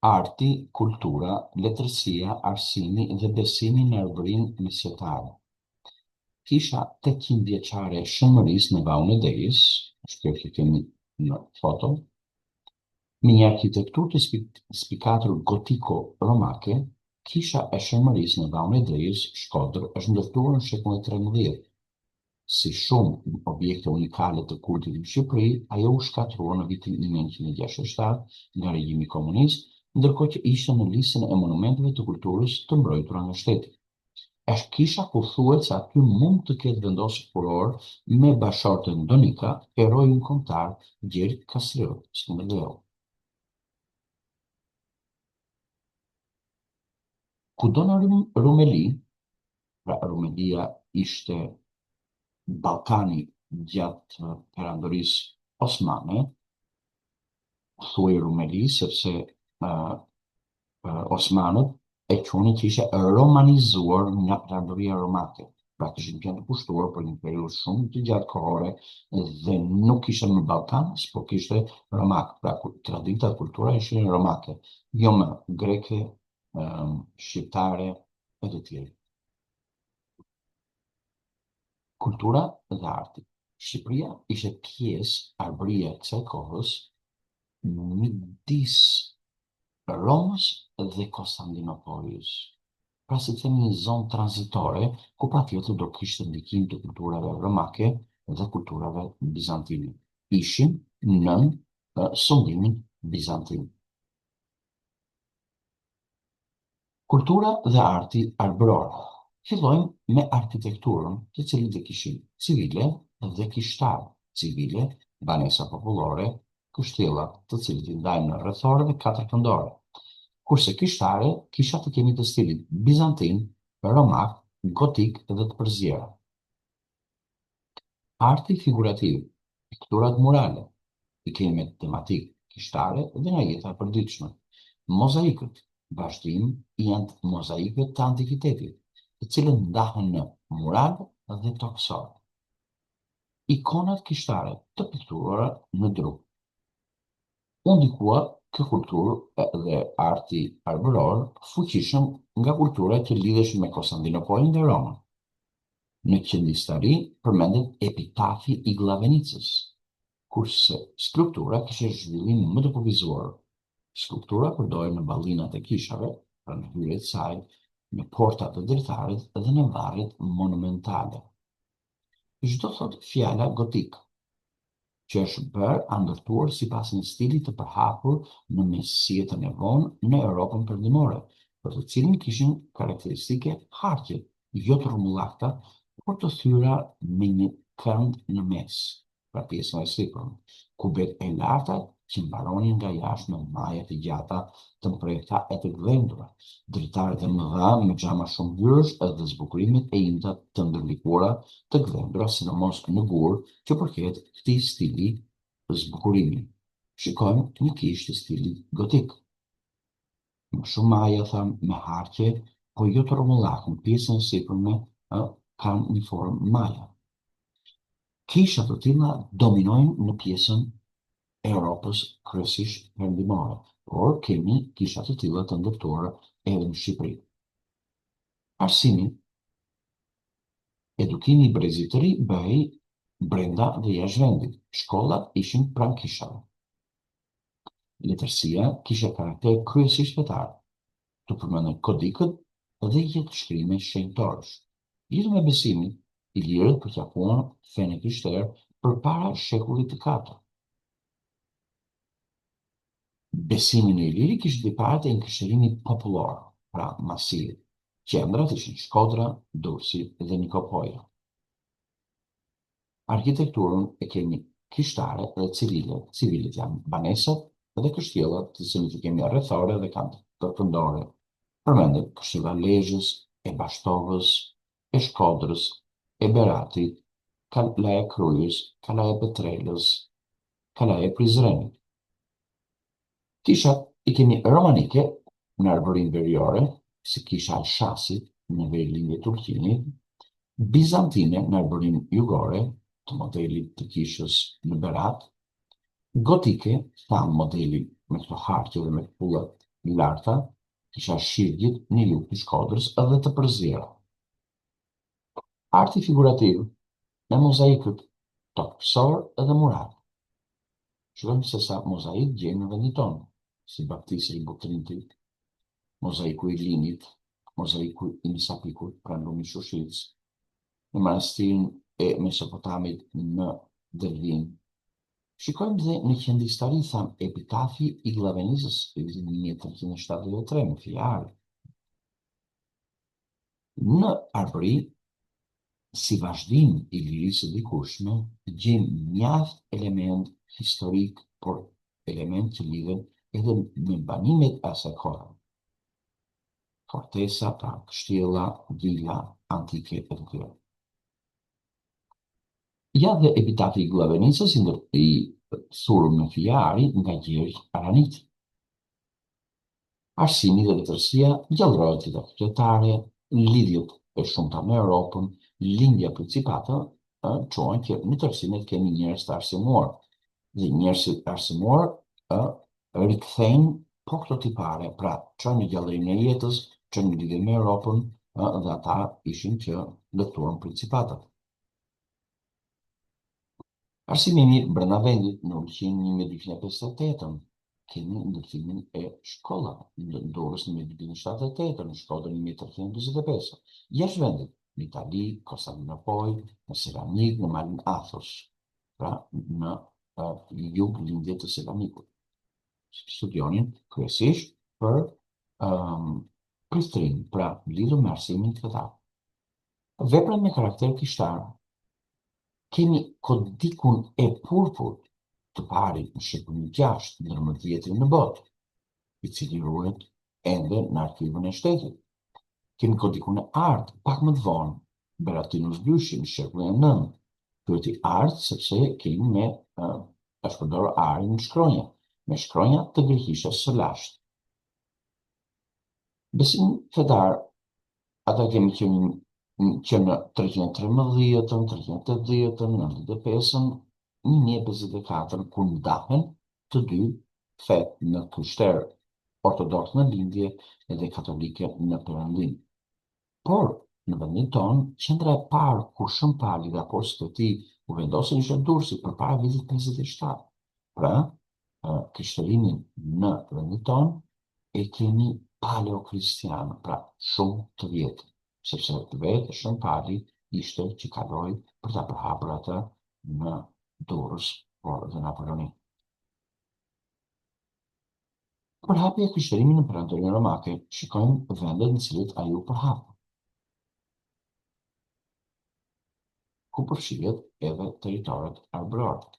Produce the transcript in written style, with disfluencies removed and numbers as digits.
Arti, kultura, letërsia, arsimi dhe besimi në Arbërinë mesjetare. Kisha 800 vjeçare e Shën Mërisë në Vaun e Dejës, është kjo që kemi në foto, me një arkitekturë të spikatur gotiko-romake, kisha e Shën Mërisë në Vaun e Dejës, Shkodër, është ndërtuar në shekullin e 13. Si shumë objekte unikale të kultit në Shqipëri, ajo u shkatërrua në vitin 1967 nga regjimi komunist, ndërkohë që ishte në listën e monumenteve të kulturës të mbrojtura nga shteti. Është kisha ku thuhet se aty mund të ketë vendosur kurorë me bashkëshorten Donika, heroi ynë kombëtar Gjergj Kastriot Skënderbeu. Kudo në Rumeli, pra Rumelia ishte Ballkani gjatë perandorisë osmane, thuhej Rumeli sepse uh, osmanët e quanin që ishte romanizuar nga perandoria romake. Pra kishin qenë të pushtuar për një periudhë shumë të gjatë kohore dhe nuk ishte në Ballkan, po kishte romak. Pra tradita, kultura ishin romake, jo më greke, shqiptare e të tjerë. Kultura dhe arti. Shqipëria ishte pjesë Arbëria e kësaj kohës midis Romës dhe Konstandinopojës. Pra si të themi një zonë tranzitore ku patjetër do kishte ndikim të kulturave romake dhe kulturave bizantine. Ishin nën sundimin bizantin. Kultura dhe arti arbëror. Fillojmë me arkitekturën, të cilën e kishim civile dhe kishtare. Civile, banesa popullore, kështjellat, të cilët i ndajmë në rrethore dhe katërkëndore. Kurse kishtare, kishat i kemi të stilit bizantin, romak, gotik dhe të përziera. Arti figurativ, pikturat murale, i kemi me tematikë kishtare dhe nga jeta e përditshme. Mozaikët, vazhdim i mozaikëve të antikitetit, të cilët ndahen në mural dhe tokësor. Ikonat kishtare të pikturuara në dru. U ndikua kjo kulturë dhe arti arbëror fuqishëm nga kultura që lidheshin me Konstandinopojën dhe Romën. Në qendistari përmendet epitafi i Gllavenicës, kurse skulptura kishte zhvillim më të kufizuar. Skulptura përdorej në ballinat e kishave, pra në hyrjet e saj, në portat dhe dritaret dhe në varret monumentale. Ç'do thotë fjala gotik, që është bërë a ndërtuar sipas një stili të përhapur në mesjetën e vonë në Europën Perëndimore, për të cilin kishin karakteristike harqet, jo të rrumbullakta, por të thyera me një kënd në mes, pra pjesën e sipërme, kubet e larta që mbaronin nga jashtë me maja të gjata, të mprehta e të gdhendura, dritaret e mëdha me xhama shumëngjyrësh dhe zbukurimet e imta të ndërlikuara të gdhendura sidomos në gur që përket këtij stili zbukurimi. Shikojmë një kishë të stilit gotik. Më shumë maja thamë me harqe, po jo të rrumbullakun, pjesën e sipërme ë kanë një formë maja. Kisha të tilla dominojnë në pjesën e Europës kryesisht perëndimore, por kemi kisha të tilla të ndërtuara edhe në Shqipëri. Arsimi Edukimi i brezit të ri bëhej brenda dhe jashtë vendit. Shkollat ishin pranë kishave. Letërsia kishte karakter kryesisht fetar. Këtu përmenden kodikët dhe jetëshkrime shenjtorësh. Lidhur me besimin, ilirët përqafuan fenë e krishterë përpara shekullit të katërt. Besimi në Iliri kishte tiparet e një krishterimi popullor, pra masiv. Qendrat ishin Shkodra, Durrësi dhe Nikopoja. Arkitekturën e kemi kishtare dhe civile. Civilet janë banesat dhe kështjellat, të cilat i kemi rrethore dhe katërkëndore. Përmendet kështjella e Lezhës, e Bashtovës, e Shkodrës, e Beratit, Kalaja e Krujës, Kalaja e Petrelës, Kalaja e Prizrenit. Kishat i kemi romanike në Arbërinë Veriore, si kisha e Shasit në verilindje të Ulqinit, bizantine në Arbërinë Jugore, të modelit të kishës në Berat, gotike, thamë modeli me këto harqe dhe me kupullat. Larta, kisha e Shirgjit në jug të Shkodrës dhe të përziera. Arti figurativ me mozaikët tokësor dhe mural. Shikojmë se sa mozaik gjejmë në vendin tonë, si Baptisja e Butrintit, mozaiku i Linit, mozaiku i Misapikut pranë lumit Shushicë, në manastirin e Mesopotamit në Delvinë. Shikojmë dhe në qendistari thamë epitafi i Gllavenicës i vitit 1373 me fije ari. Në Arbëri, si vazhdim i lirisë së dikurshme, gjejmë mjaft elementë historikë, por elementë që lidhen edhe me banimet e asaj kohe. Fortesa, pra kështjella, vila antike e të tjera. Ja dhe epitafi i Gllavenicës i, i thurur me fije ari nga Gjergj Araniti. Arsimi dhe letërsia gjallërohet jeta qytetare, lidhjet e shumta me Europën, lindja e principatave, ë, çuan që në tërësi ne të kemi njerëz të arsimuar. Dhe njerëzit e arsimuar, ë, rikthejnë po këto tipare, pra çojnë në gjallërimin e jetës, çojnë në lidhje me Europën, ë, dhe ata ishin që ndërtuan principatat. Arsimimi brenda vendit në Ulqin 1258-ën, kemi ndërtimin e shkollave, në Durrës 1278, në Shkodër 1345, jashtë vendit, në Itali, Konstantinopojë, në Selanik, në Malin Athos, pra në uh, jug lindje të Selanikut. Studionin kryesisht për um, priftërinë, pra lidhur me arsimin fetar. Veprat me karakter kishtar Kemi Kodikun e Purpurt, të parin në shekullin e gjashtë, ndër më të vjetrin në botë, i cili ruhet ende në arkivën e shtetit. Kemi Kodikun e Artë, pak më të vonë, Beratinus Dyshi në shekullin e nëntë. Quhet i artë sepse kemi me është përdorur ari në shkronja, me shkronja të greqishtes së lashtë. Besim fetar Ata kemi që, që në 313-ën, 380-ën, 95-ën, 1054-ën, kur ndahen të dy fetë në krishterë ortodoks në lindje dhe katolike në perëndim. Por, në vendin tonë, qendra e parë ku Shën Pali dhe apostujt e tij u vendosën ishte Durrësi përpara vitit 57. Pra, krishtërimin në vendin tonë e kemi paleokristian, pra shumë të vjetër, sepse vetë Shën Pali ishte që kaloi për ta përhapur atë në Durrës, por dhe në Apoloni. Përhapja e krishtërimit në Perandorinë Romake, shikojmë vendet në cilat ai u përhap. Ku përfshihet edhe territoret arbërore.